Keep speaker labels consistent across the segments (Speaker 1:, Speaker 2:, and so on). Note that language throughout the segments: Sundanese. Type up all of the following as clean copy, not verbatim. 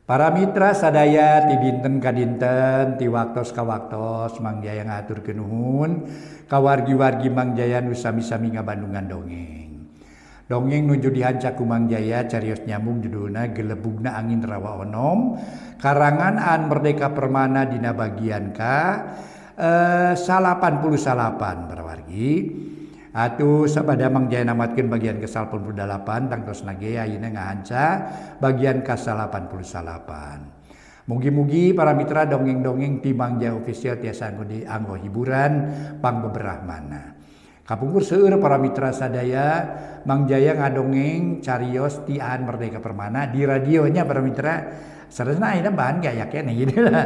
Speaker 1: Para mitra sadaya ti dinten ka dinten ti waktos ka waktos Mang Jaya ngahaturkeun nuhun ka wargi-wargi Mang Jaya nu sami-sami ngabandungan dongeng. Dongeng nuju dihanca ku Mang Jaya carios nyambung judulna Gelebugna Angin Rawa Onom karangan Aan Merdeka Permana dina bagian ka 89 para wargi. Atuh sabada Mang Jaya namatkeun bagian ke 88 tangtosna ge ayeuna ngahanca bagian ka 89. Mugi-mugi para mitra dongeng-dongeng ti Mang Jaya Official tiasa anggo dianggo hiburan pangbeberahmana. Kapungkur seueur para mitra sadaya Mang Jaya ngadongeng carios ti Aan Merdeka Permana di radionya para mitra. Saresna ayeuna bahan ge aya keneh gitu lah.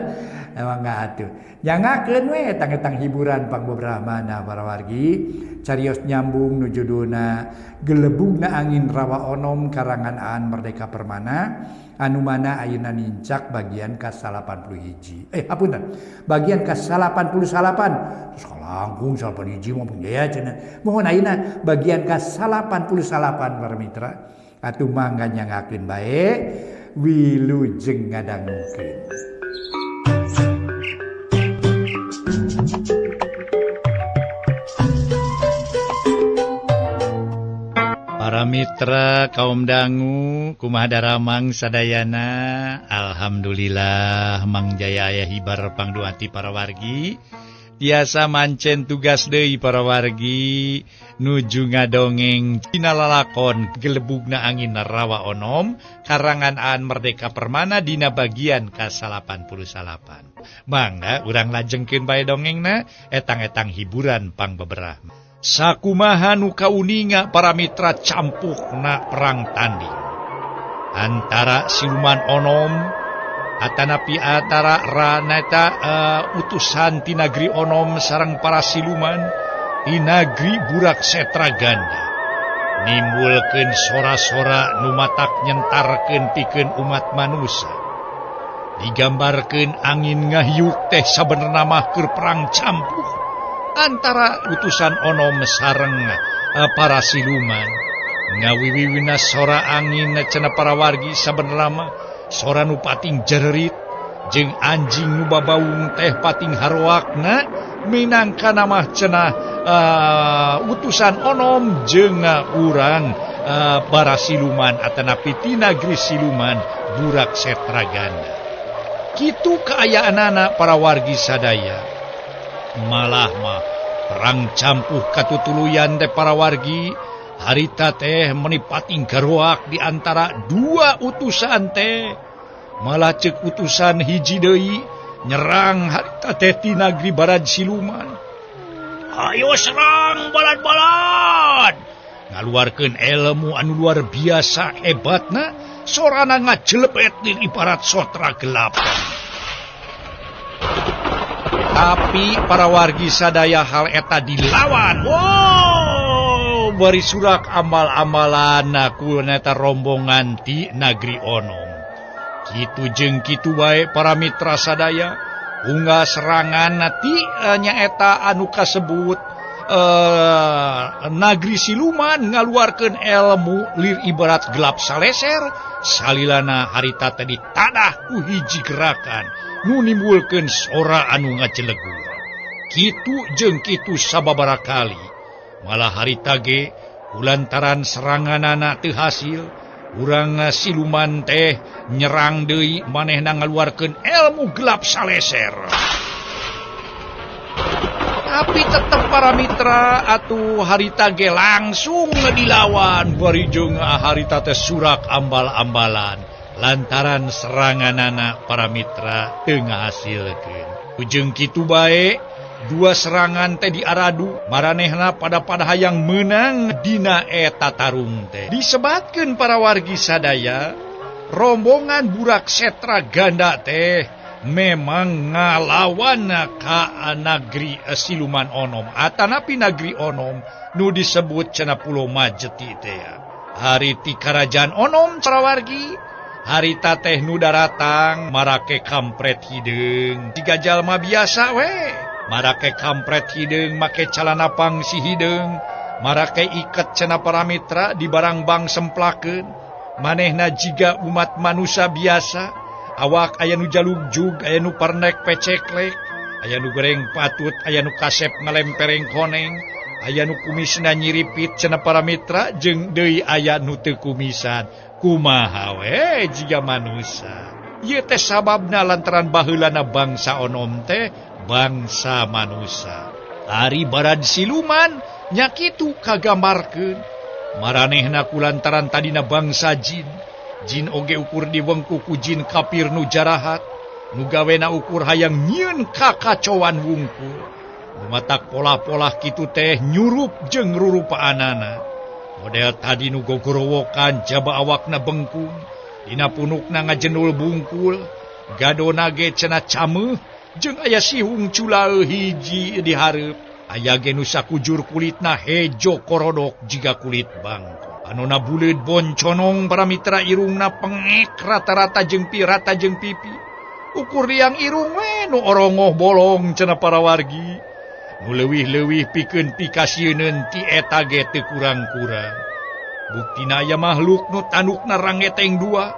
Speaker 1: Emang nggak atuh. Nyangakeun we tang-tang hiburan pangbeberahmana para wargi. Carios nyambung nu judulna Gelebugna Angin Rawa Onom karangan Aan Merdeka Permana anu mana ayeuna nincak bagian ka 81. Hapunten. Bagian ka 89. Terus kalangkung 81 mah Mang Jaya cenah. Mohon ayeuna bagian ka 89 para mitra. Atuh mangga nyangakeun bae wilujeng ngadangukeun.
Speaker 2: Para mitra kaum dangu kumaha daramang sadayana, alhamdulillah Mang Jaya aya hibar pangduati para wargi tiasa mancen tugas deui para wargi nuju ngadongeng dina lalakon Gelebugna Angin Rawa Onom karangan Aan Merdeka Permana dina bagian ka 89. Mangga urang lajengkeun bae dongengna etang-etang hiburan pangbeberah. Sakumaha nu kauninga para mitra campuhna perang tanding antara siluman onom atanapi antara raneta utusan ti nagri onom sareng para siluman di nagri Burak Setra Ganda nimbulkeun sora-sora nu matak nyentarkeun pikeun umat manusia. Digambarkeun angin ngahiuk teh sabenerna mah keur perang campuh antara utusan onom sareng para siluman. Ngawiwiwina sora angin cenah para wargi sabenerna mah sora nu pating jererit jeung anjing nu babaung teh pating haroakna minangka namah cenah utusan onom jeung urang para siluman atanapi ti nagri siluman Burak Setra Ganda. Kitu kaayaanana para wargi sadaya. Malah mah perang campuh katutuluyan teh para wargi harita teh meni pating garoak di antara dua utusan teh. Malah ceuk utusan hiji deui nyerang harita teh ti nagri Barat Siluman. Ayo serang balad-balad. Ngaluarkeun ilmu anu luar biasa hebatna, sorana ngajelepet di ibarat sotra gelap. Tapi para wargi sadaya hal eta dilawan. Wow, bari surak amal-amalan ku neta rombongan ti nagri onom. Kitu jeung kitu bae para mitra sadaya unggah serangan ti nyaeta anu kasebut nagri siluman ngaluarkeun ilmu lir ibarat gelap saleser salilana harita teh ditadah ku hiji gerakan nu nimbulkeun sora anu ngajelegur. Kitu jeung kitu sababaraha kali malah harita ge kulantaran seranganana teu hasil urang siluman teh nyerang deui manehna ngaluarkeun ilmu gelap saleser. Tapi tetep para mitra atuh harita ge langsung dilawan bari jeung harita teh surak ambal-ambalan lantaran seranganana para mitra teu ngahasilkeun. Ujung kitu bae dua serangan teh diaradu maranehna pada hayang meunang dina eta tarung teh. Disebatkeun para wargi sadaya rombongan Burak Setra Ganda teh memang ngalawan ka nagri siluman onom atanapi nagri onom nu disebut cenah Pulau Majeti teh. Hariti karajaan onom para wargi harita teh nu daratang marake kampret hideung tiga jalma biasa we marake kampret hideung make calana pangsi hideung marake iket cenah para mitra di barangbang semplakeun manehna jiga umat manusia biasa. Awak aya nu jalugjug, aya nu parnek peceklek, aya nu goreng patut, aya nu kasep ngalempereng koneng, aya nu kumisna nyiripit cenah para mitra jeung deui aya nu teu kumisan. Kumaha we jiga manusa. Ieu teh sababna lantaran baheulana bangsa onom teh bangsa manusa. Ari barad siluman nya kitu kagambarkeun. Maranehna kulantaran tadina bangsa jin. Jin oge ukur diwengku ku jin kafir nu jarahat, nu gawena ukur hayang nyieun kakacoan wungkul. Nu matak polah-polah kitu teh nyurup jeung rurupaanana. Model tadi nu gogorowokan jaba awakna bengkung, dina punukna ngajenul bungkul, gadona ge cenah cameuh jeung aya sihung culaeuh hiji di hareup. Aya ge nu sakujur kulitna hejo korodok jiga kulit bangkok. Anona buleud bonconong para mitra irungna pengek rata-rata jeung pirata jeung pipi. Ukur liang irung we nu orongoh bolong cenah para wargi. Nu leuwih-leuwih pikeun pikasieun ti eta ge teu kurang-kurang. Buktina aya makhluk nu tandukna rangeteng dua,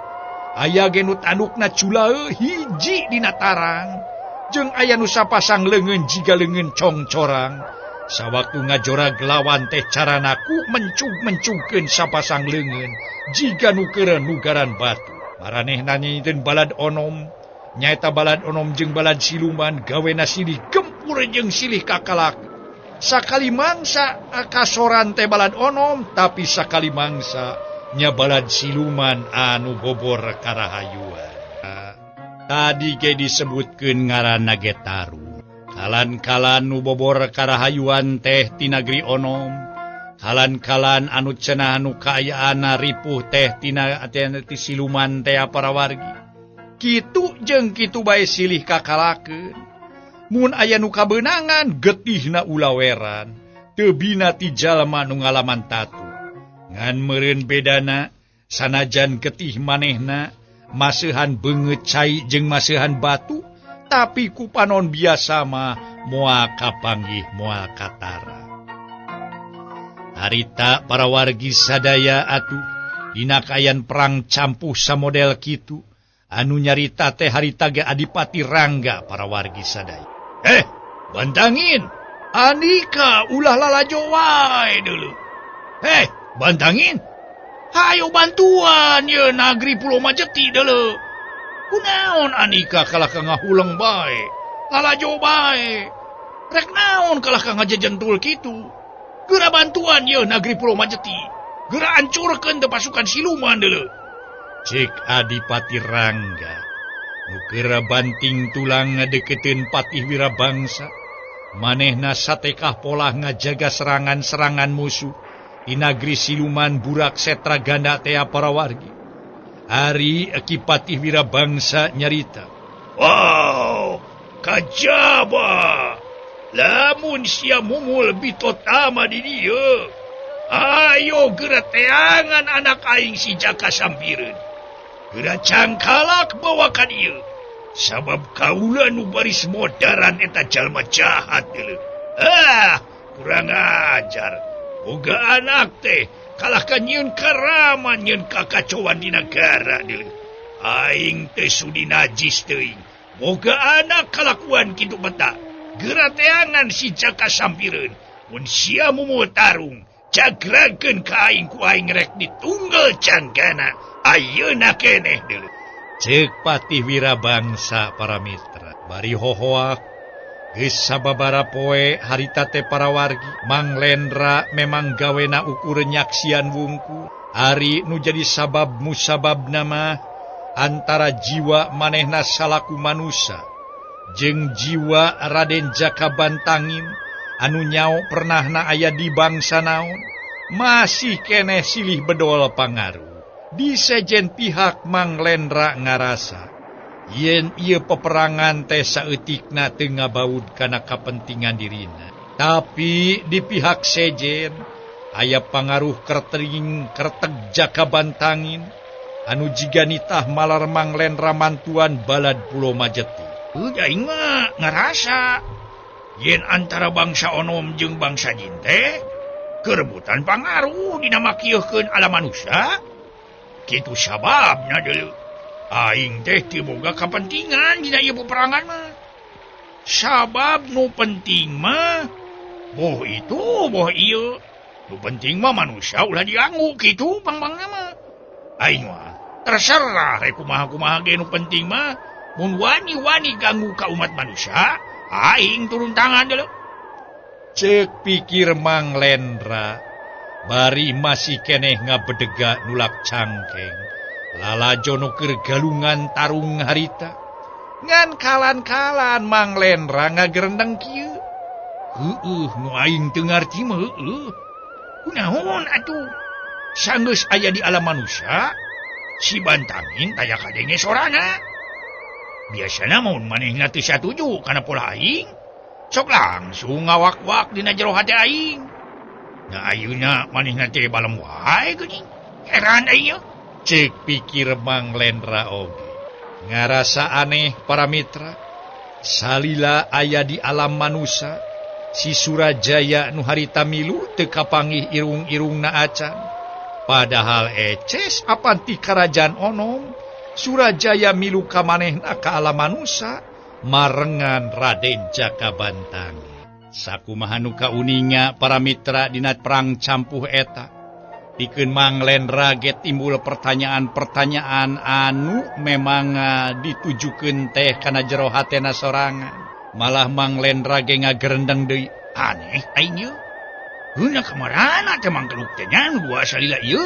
Speaker 2: aya ge nu tandukna culaeuh hiji dina tarang, jeung aya nu sapasang leungeun jiga leungeun congcorang. Sawaktu ngajorag lawan teh carana ku mencug-mencugkeun sapasang leungeun jiga nu keur nugaran batu. Maranehna nyieun balad onom, nyaeta balad onom jeung balad siluman gawena silih gempur jeung silih kakalak. Sakali mangsa kasoran teh balad onom, tapi sakali mangsa nya balad siluman anu bobor karahayuan. Tadi ge disebutkeun ngaranna ge Tarung. Kalan-kalan nu bobor karahayuan teh ti nagri onom, kalan-kalan anu cenah anu kaayaanna ripuh teh tina ti siluman teh para wargi. Kitu jeung kitu bae silih kakalakeun. Mun aya nu kabeunangan getihna ulaweran, teu bina ti jalma nu ngalaman tatu. Ngan meureun bedana sanajan getih manehna maseuhan beungeut cai jeung maseuhan batu, tapi ku panon biasa mah moal kapanggih moal katara. Harita para wargi sadaya atuh dina kaayaan perang campuh samodel kitu anu nyarita teh harita ge Adipati Rangga para wargi sadaya. Bantangin Andika ulah lalajo wae deuleu. Bantangin, hayo bantuan ye nagri Pulau Majeti deuleu. Kunaon Andika kalah ka ngahuleng bae, lalajo bae. Rek naon kalah ka ngajejentul kitu. Geura bantuan ye nagri Pulau Majeti. Geura hancurkeun teh pasukan siluman deuleu. Cek Adipati Rangga nu geura banting tulang ngadeukeuteun Patih Wirabangsa. Manehna satekah polah ngajaga serangan-serangan musuh di nagri siluman burak setra ganda tea para wargi. Ari Ki Patih Wirabangsa nyarita, "Wow, kajaba. Lamun sia mumul bitotama di dieu. Ayo geura teangan anak aing si Jaka Sampireun. Geura cangkalak bawa ka dieu. Sabab kaula nu baris modaran eta jalma jahat deuleu. Ah, kurang ajar. Boga anak teh kalahkan nyieun karaman nyieun kakacauan di nagara deuleu. Aing teh sudi najis teuing. Boga anak kalakuan kitu beta. Geura teangan si Jaka Sampireun. Mun sia mumul tarung, jagrakeun ka aing ku aing rek ditunggal canggana. Ayeuna keneh deuleu." Ceuk Patih Wirabangsa para mitra. Bari hohoak geus sababara poe harita teh para wargi. Mang Lendra memang gawena ukur nyaksian wungku. Ari nu jadi sabab musababna mah antara jiwa manehna salaku manusa jeung jiwa Raden Jaka Bantangin anu nyao pernahna aya di bangsa naon masih keneh silih bedol pangaruh. Di sejen pihak Mang Lendra ngarasa yen ieu peperangan teh saeutikna teu ngabaud kana kapentingan dirina. Tapi di pihak sejen aya pangaruh kertering kerteg Jaka Bantangin anu jiga nitah malar Mang Lendra mantuan balad Pulau Majeti. Aing mah ngarasa yen antara bangsa onom jeung bangsa jin teh kerebutan pangaruh dina makieuhkeun alam manusia. Kitu sababna deuleu. Aing teh teu boga kapentingan dina ieu peperangan mah. Sabab nu penting mah boh itu boh ieu. Nu penting mah manusia ulah diganggu kitu pang-pangna mah. Aing mah terserah rek kumaha-kumaha ge nu penting mah mun wani-wani ganggu ka umat manusia, aing turun tangan deuleu. Ceuk pikir Mang Lendra bari masih keneh ngabedega nulak cangkeng. Lalajo nu keur galungan tarung harita. Ngan kalan-kalan Mang Lendra ngagerendeng kieu. Heueuh nu aing teu ngarti mah heueuh. Kunaon atuh? Sanggeus aya di alam manusia, si Bantangin taya kadenge sorana. Biasana mun manehna teu satuju kana pola aing, sok langsung ngawak-wak dina jero hate aing. Nah ayeuna manehna teh balem wae geuning. Heran aing yeuh. Ceuk pikir Mang Lendra oge. Ngarasa aneh para mitra. Salila aya di alam manusia, si Surajaya nu harita milu teu kapanggih irung-irungna acan. Padahal eces apan ti karajaan onom, Surajaya milu ka manehna ka alam manusia, marengan Raden Jaka Bantangin. Sakumaha nu kauninga para mitra dina perang campuh eta. Pikeun Mang Lendra ge timbul pertanyaan-pertanyaan anu memang ditujukeun teh kana jero hatena sorangan. Malah Mang Lendra ge ngagerendeng deui. Aneh aing ieu. Heuna kamarana teh Mang Keluk teh nya nu dua salila ieu.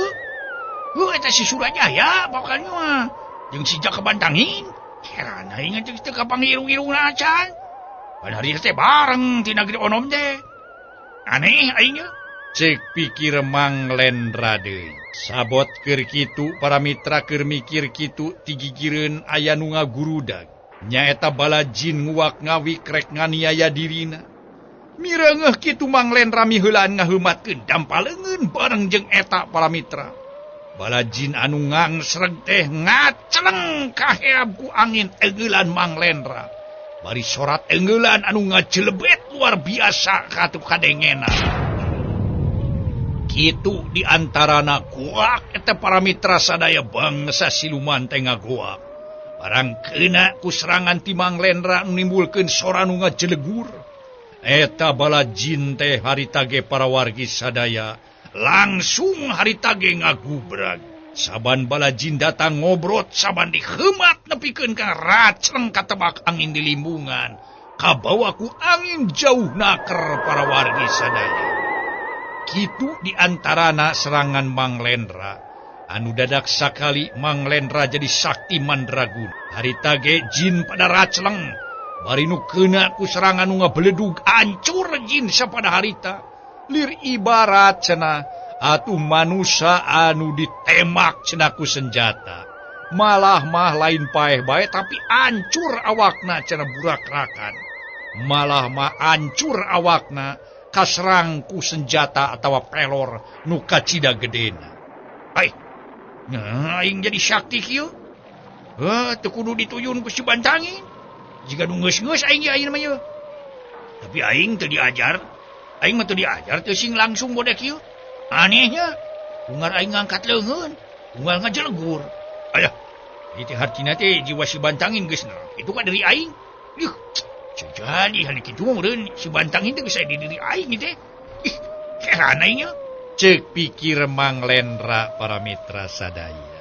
Speaker 2: Heuh eta si Surajaya bakalnya mah jeung si Jaka Bantangin. Heran aing teh teu kapanggih irung-irungna acan. Padahal ieu teh bareng ti negeri onom teh. Aneh aing ieu. Ceuk pikir Mang Lendra deui. Sabot keur kitu para mitra keur mikir kitu tigigireun aya nu ngagurudag. Nyaeta bala jin nguak ngawik rek nganiaya dirina. Mireungeuh kitu Mang Lendra miheulaan ngaheumatkeun dampa leungeun bareng jeung eta para mitra. Bala jin anu ngangsreg teh ngaceleng kaheab ku angin engeulan Mang Lendra. Bari sorat engeulan anu ngajelebet luar biasa katuh kadengena. Kitu diantarana kuak eta para mitra sadaya bangsa siluman teh ngagoak. Barang kena ku serangan ti Mang Lendra nu nimbulkeun sora nu ngajelegur. Eta bala jin teh harita ge para wargi sadaya langsung harita ge ngagubrag. Saban bala jin datang ngobrot saban diheumat nepikeun ka racleng katebak angin di limbungan. Kabawa ku angin jauh naker para wargi sadaya. Kitu diantarana serangan Mang Lendra. Anu dadak sakali Mang Lendra jadi sakti mandraguna. Harita ge jin pada racleng. Bari nu keuna ku serangan nu ngabeledug ancur jin sapada harita. Lir ibarat cenah atuh manusia anu ditemak cenah ku senjata. Malah mah lain paeh bae tapi ancur awakna cenah burakrakan. Malah mah ancur awakna kaserang ku senjata atawa pelor nu kacida gedena. Ai, nah aing jadi sakti kieu. Heuh, teu kudu dituyun ku si Bantangin. Jiga nu geus-geus aing ge ayeuna mah ieu. Tapi aing teu diajar. Aing mah teu diajar teu sing langsung bodek kieu. Anehnya, unggal aing ngangkat leungeun, unggal ngajelegur. Ayah, ieu teh hartina teh jiwa si Bantangin geus nerap. Itu ka diri aing. Ih, jadi hal kitu mah meureun si Bantangin teh geus aya di diri aing ieu teh. Ih, heran aing ieu. Ceuk pikir Mang Lendra para mitra sadaya.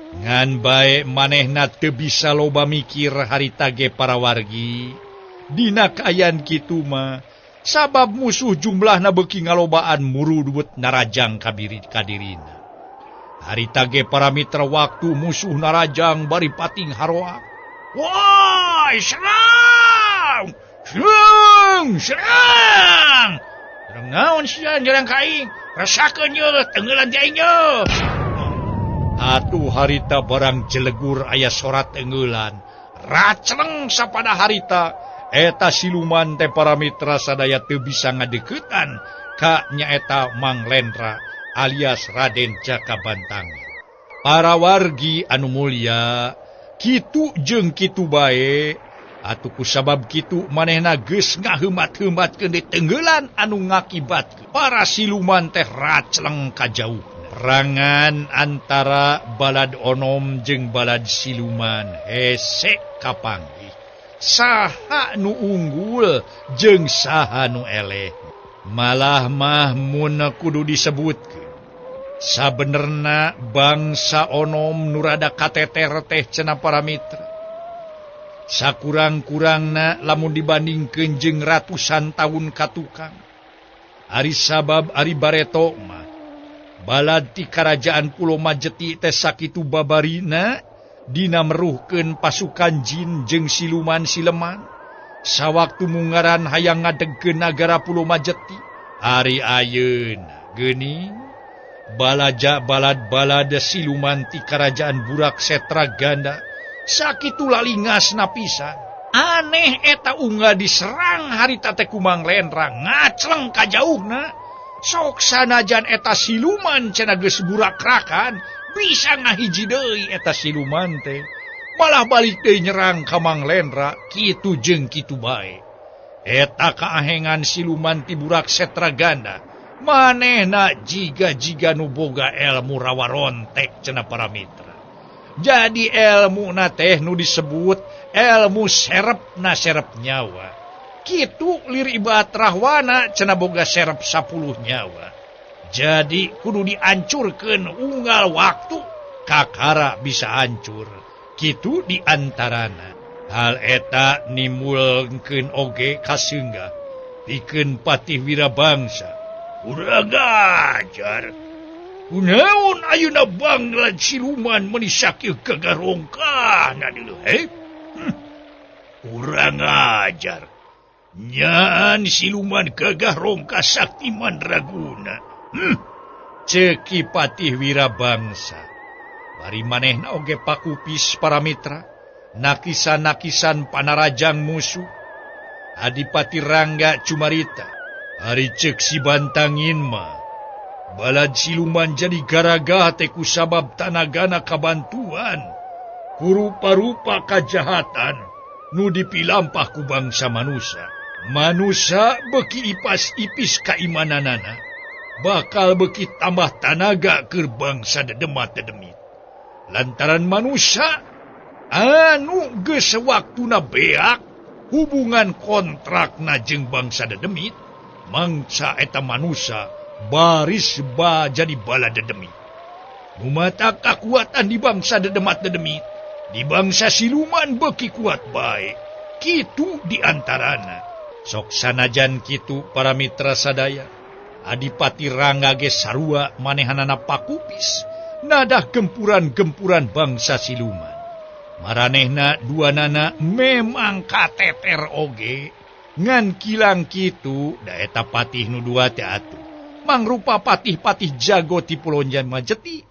Speaker 2: Ngan bae manehna teu bisa loba mikir harita ge para wargi. Dina kaayaan kitu mah sabab musuh jumlahna beuki ngalobaan murudut narajang kabiri kadirina. Harita ge para mitra waktu musuh narajang bari pating haroak. Woi, serang! Serang! Serang! Serang naon sia nyerang ka aing? Rasakeun ye tenggelan ti aing ye. Atuh harita barang jelegur aya sorat engeulan. Racleng sapada harita eta siluman teh para mitra sadaya teu bisa ngadeukeutan ka nyaeta Mang Lendra alias Raden Jaka Bantangin. Para wargi anu mulia, kitu jeung kitu bae atuh kusabab kitu manehna geus ngaheumat-heumatkeun di tenggelan anu ngakibatkeun para siluman teh racleng ka jauhna. Peperangan antara balad onom jeung balad siluman hese kapanggih. Saha nu unggul jeung saha nu eleh. Malah mah mun kudu disebutkeun. Sabenerna bangsa onom nu rada kateter teh cenah para mitra. Sakurang-kurangna lamun dibandingkeun jeung ratusan tahun katukang. Ari sabab ari bareto mah balad ti karajaan Pulo Majeti teh sakitu babarina dina meruhkeun pasukan jin jeung siluman sileman. Sawaktu mungaran hayang ngadegkeun nagara Pulo Majeti. Ari ayeuna geuning balaja balad-balad siluman ti karajaan Burak Setra Ganda sakitu lalingasna pisan. Aneh eta unggal diserang harita teh ku Mang Lendra ngacleng ka jauhna. Sok sanajan eta siluman cenah geus burakrakan bisa ngahiji deui eta siluman teh. Malah balik deui nyerang ka Mang Lendra kitu jeung kitu bae. Eta kaahengan siluman ti Burak Setra Ganda. Manehna jiga-jiga nu boga elmu rawarontek cenah para mitra. Jadi elmu na teh nu disebut elmu serep na serep nyawa. Kitu lir ibaat rahwana cenah boga serep 10 nyawa. Jadi kudu diancurkeun unggal waktu kakara bisa hancur. Kitu diantarana. Hal eta nimulkeun oge kaseunggah pikeun Patih Wirabangsa. Urang ajar. Kunaon ayeuna bangla siluman meuni sakieu kagarongkahna deuleu he? Urang ajar. Nyaan siluman gagah rongkah sakti mandraguna. Ceuk Ki Patih Wirabangsa. Bari manehna oge pakupis para mitra, nakisan-nakisan panarajang musuh. Adipati Rangga cumarita. Ari ceuk si Bantangin mah balad siluman jadi garagah teh ku sabab tanagana kabantuan ku rupa-rupa kajahatan nu dipilampah ku bangsa manusia. Manusia beki ipas-ipis kaimananana bakal beki tambah tanaga keur bangsa dedemat dedemit. Lantaran manusia anu geus waktuna beak hubungan kontrakna jeung bangsa dedemit, mangsa eta manusia baris ba jadi bala dedemit. Mumata kakuatan di bangsa dedemat dedemit, di bangsa siluman beki kuat bae. Kitu diantarana. Sok sanajan kitu para mitra sadaya, Adipati Rangga ge sarua manehanana pakupis nadah gempuran-gempuran bangsa siluman. Maranehna duanana memang kateter oge. Ngan kilang kitu da eta patih nu dua teh atuh mangrupa patih-patih jago ti Pulonjan Majeti.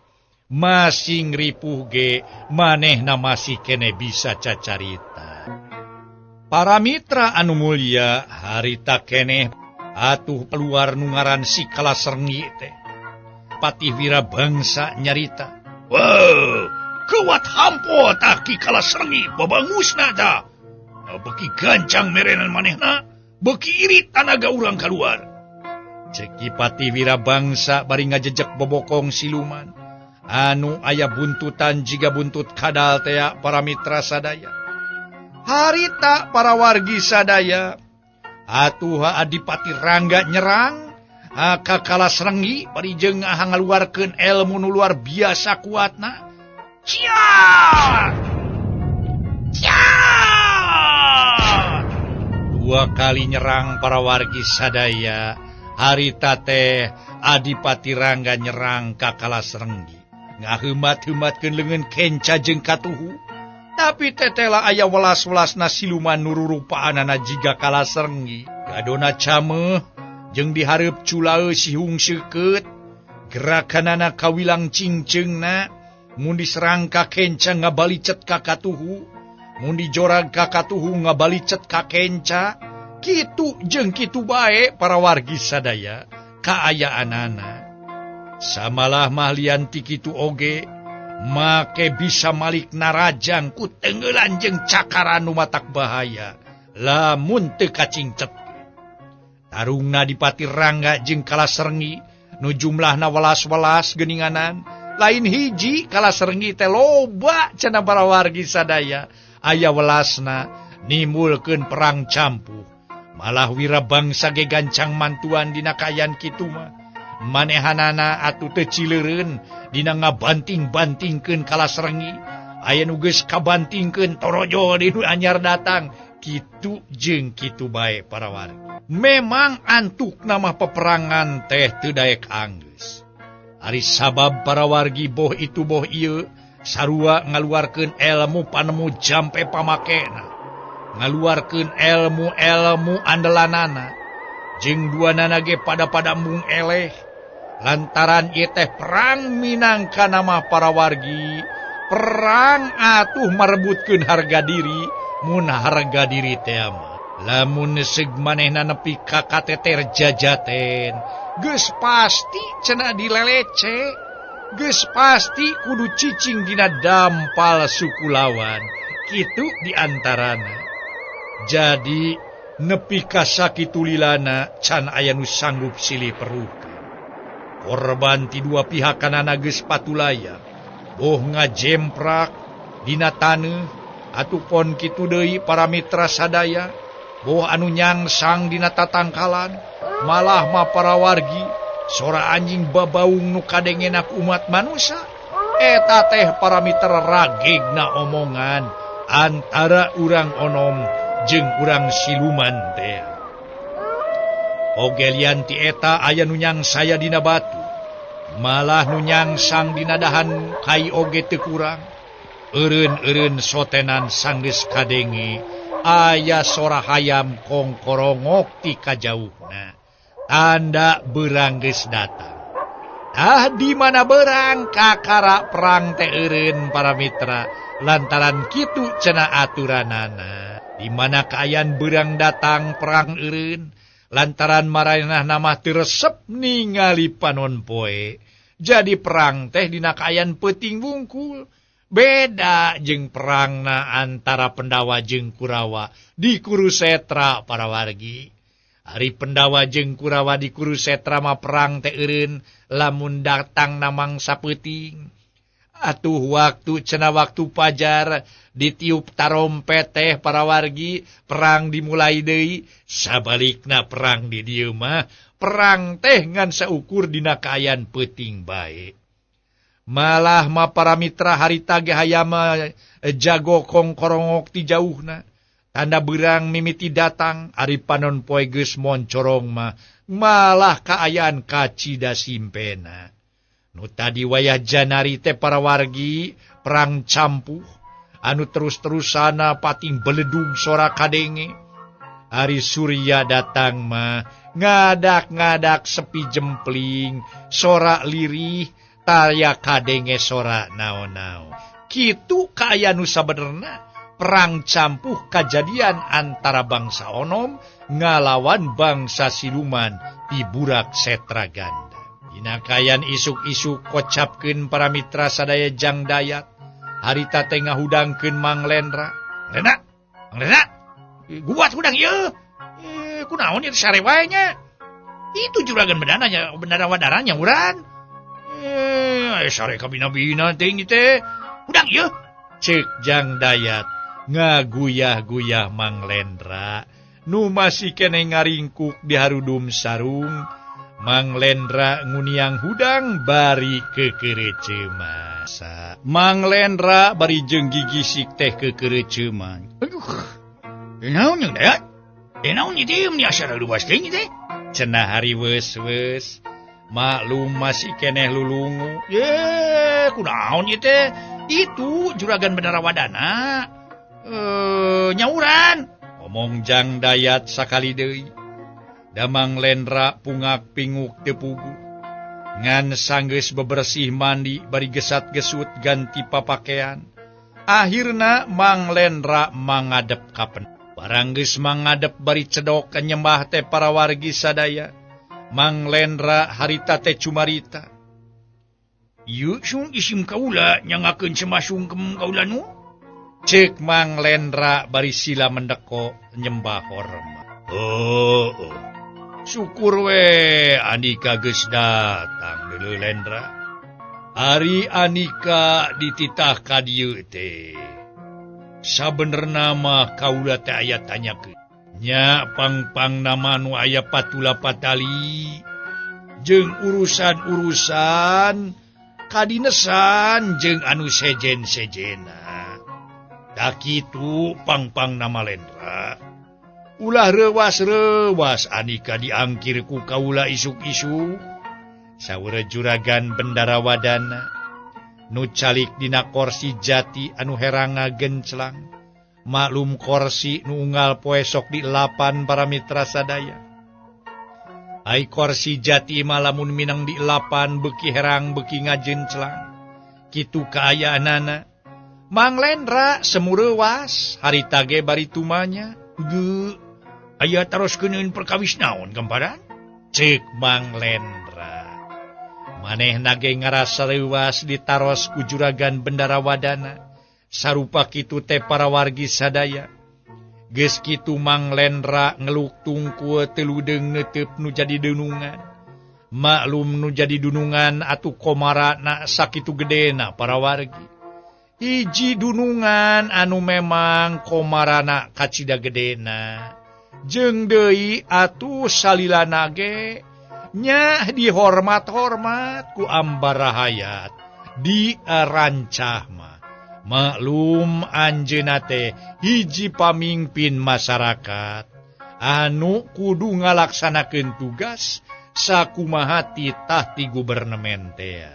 Speaker 2: Masing ripuh ge manehna masih kene bisa cacarita. Para mitra anu mulia, harita keneh atuh keluar nu ngaran si Kalasrenggi teh. Patih Wirabangsa nyarita, "Wah, kuat hampo tah Ki Kalasrenggi babangusna tah. Beki gancang merenan manehna, beki irit tanaga urang kaluar." Ceuk Ki Patih Wirabangsa bari ngajejek bobokong siluman anu aya buntutan jiga buntut kadal tea para mitra sadaya. Harita para wargi sadaya, atuh Adipati Rangga nyerang ka Kalasrenggi bari jeung ngaluarkeun elmu nu luar biasa kuatna. Ciat! Ciat! Dua kali nyerang para wargi sadaya, harita teh Adipati Rangga nyerang ka Kalasrenggi. Ngaheumat-heumatkeun leungeun kenca jeung katuhu. Tapi tetela aya welas-welasna siluman nu rurupaanana jiga Kalasrenggi. Gadona cameuh jeung dihareup culaeus sihung seukeut. Gerakanana kawilang cingceungna, mun diserang ka kenca ngabalicet ka katuhu, mun dijorag ka katuhu ngabalicet ka kenca. Kitu jeung kitu bae para wargi sadaya kaayaanana. Samalah mahlian ti kitu oge make bisa malik narajang ku tenggelan jeung cakaran nu matak bahaya lamun teu kacingcet. Tarungna Adipati Rangga jeung Kalasrenggi Nu jumlahna welas-welas geuninganan. Lain hiji kalasrenggi teh loba cenah para wargi sadaya. Aya welasna nimbulkeun perang campuh. Malah wira bangsa ge gancang mantuan dina kaayaan kitu mah. Manehanana atuh teu cileureun dina ngabanting-bantingkeun kalasrenggi. Aya nu geus kabantingkeun torojo di nu anyar datang. Kitu jeung kitu bae para wargi. Memang antuk nama peperangan teh teu daek anggeus. Ari sabab para wargi boh itu boh ieu sarua ngaluarkeun ilmu panemu jampe pamakena. Ngaluarkeun ilmu-ilmu andelanana. Jeung duanana ge pada-pada mung eleh. Lantaran ieu teh perang minangka nama para wargi, perang atuh marebutkeun harga diri, mun harga diri teh mah. Lamun seug manehna nepi ka kateter jajaten, geus pasti cenah dilelece, geus pasti kudu cicing dina dampal suku lawan. Kitu diantarana. Jadi nepi ka sakitu lilana can aya nu sanggup silih perukan. Korban ti dua pihak kanana geus patulaya. Boh ngajemprak dina taneuh atuh pon kitu deui para mitra sadaya. Boh anu nyangsang dina tatangkalan malah mah para wargi sora anjing babaung nu kadengenak umat manusia. Eta teh para mitra ragegna omongan antara urang onom jeung urang siluman teh. Oge lian ti eta aya nu nyangsaya dina batu, malah nu nyangsang dina dahan kai oge teu kurang. Eureun-eureun sotenan sanggeus kadenge aya sora hayam kongkorongok ti kajauhna. Tanda beurang geus datang. Tah di mana beurang kakara perang teh eureun para mitra lantaran kitu cenah aturanana. Di mana kaayaan beurang datang perang eureun lantaran maraenah mah teu resep ningali panon poe. Jadi perang teh dina kaayaan peuting wungkul. Beda jeung perangna antara Pendawa jeung Kurawa di Kurusetra para wargi. Ari Pendawa jeung Kurawa di Kurusetra mah perang teh eureun lamun datang na mangsa peuting. Atuh waktu cenah waktu pajar ditiup tarompet teh para wargi perang dimulai deui. Sabalikna perang di dieu mah perang teh ngan saukur dina kaayaan peuting bae. Malah ma para mitra harita ge hayama jago kongkorongok ti jauhna. Tanda beurang mimiti datang ari panon poe geus moncorong mah malah kaayaan kacida simpena. Nu tadi wayah janari teh para wargi perang campuh anu terus-terusana pating beledug sora kadenge. Ari Surya datang mah ngadak-ngadak sepi jempling sora lirih taya kadenge sora nao-nao. Kitu kaayaan nu sabenerna perang campuh kajadian antara bangsa onom ngalawan bangsa siluman di Burak Setra Ganda. Dina kaayaan isuk-isuk kocapkeun para mitra sadaya jang dayat. Harita teh ngahudangkeun Mang Lendra. Lendra, Mang Lendra, guat hudang ieu. Kunaon ieu sare wae nya? Itu juragan bedananya, bendana wadaranya urang. Sare kabina-bina teuing teh. Hudang ieu. Ceuk jang dayat ngaguyah-guyah Mang Lendra. Nu masih keneh ngaringkuk di harudum sarung. Mang Lendra nguniang hudang bari kekereceuman. Mang Lendra bari jeung gigisik teh kekereceuman. Aduh. Naon jeung dayat? Naon ieu teh mun asa luas teuing teh? Cenah hariweus-weus. Maklum masih keneh lulungu. Ye, kunaon ieu teh? Itu juragan Bendara Wadana. Nyauran. Omong jang dayat sakali deui. Damang Lendra pungak pinguk teu pugu. Ngan sanggeus bebersih mandi bari gesat-gesut ganti papakean. Akhirna Mang Lendra mangadep kapen. Barang geus mangadep bari cedok nyembah teh para wargi sadaya. Mang Lendra harita teh cumarita. Ieu sung isim kaula nyangakeun sembah sungkem kaula nu. Ceuk Mang Lendra bari sila mendeko nyembah hormat. Oh, oh. Syukur we Andika geus datang deuleu Lendra. Ari Andika dititah ka dieu teh. Sabenerna mah kaula teh aya tanyakeun. Nya pang-pang nama nu aya patula patali jeung urusan-urusan kadinesan jeung anu sejen-sejena. Da kitu pang-pang nama Lendra. Ulah rewas-rewas Andika diangkir ku kaula isuk-isuk. Saur juragan Bendara Wadana nu calik dina korsi jati anu heranga genclang. Maklum korsi nu unggal poe sok di lapan para mitra sadaya. Ai korsi jati mah lamun minang di lapan beuki herang beuki ngajenclang. Kitu kaayaanana. Mang Lendra semu reuwas harita ge bari tumanya. Ge aya taroskeun perkawis naon gamparan? Ceuk Mang Lendra. Manehna ge ngarasa reuwas ditaros ku juragan Bendara Wadana. Sarupa kitu teh para wargi sadaya. Geus kitu Mang Lendra ngeluk tungkul teu ludeung neuteup nu jadi dunungan. Maklum nu jadi dunungan atuh komarana sakitu gedena para wargi. Hiji dunungan anu memang komarana kacida gedena. Jeung deui atuh salilana ge nya dihormat-hormat ku ambarahayat di rancah mah. Maklum anjeunna teh hiji pamingpin masyarakat anu kudu ngalaksanakeun tugas sakumaha titah ti gubernemen teh.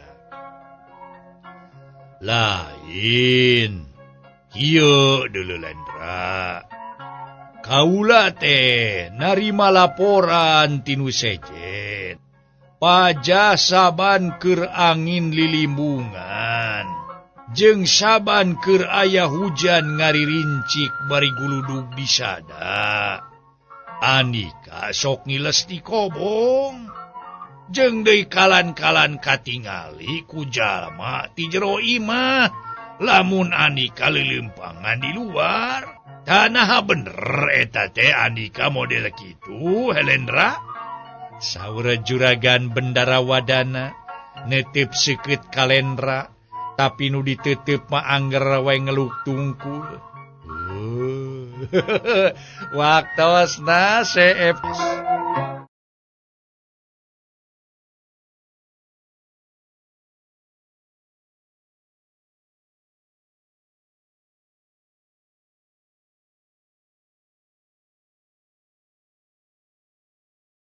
Speaker 2: Lain kieu deuleu Lendra. Kaula teh narima laporan tinu sejen. Pajah saban keur angin lilimbungan. Jeung saban keur aya hujan ngaririncik bari guludug disada. Andika sok ngiles di kobong. Jeung deui kalan-kalan katingali ku jalma ti jero imah. Lamun Andika leuleumpangan di luar. Tanaha bener eta teh Andika model kitu Helendra. Saur juragan Bendara Wadana neuteup seukeut Kalendra. Tapi nu diteuteup mah angger we ngeluk tungkul. Waktosna CF.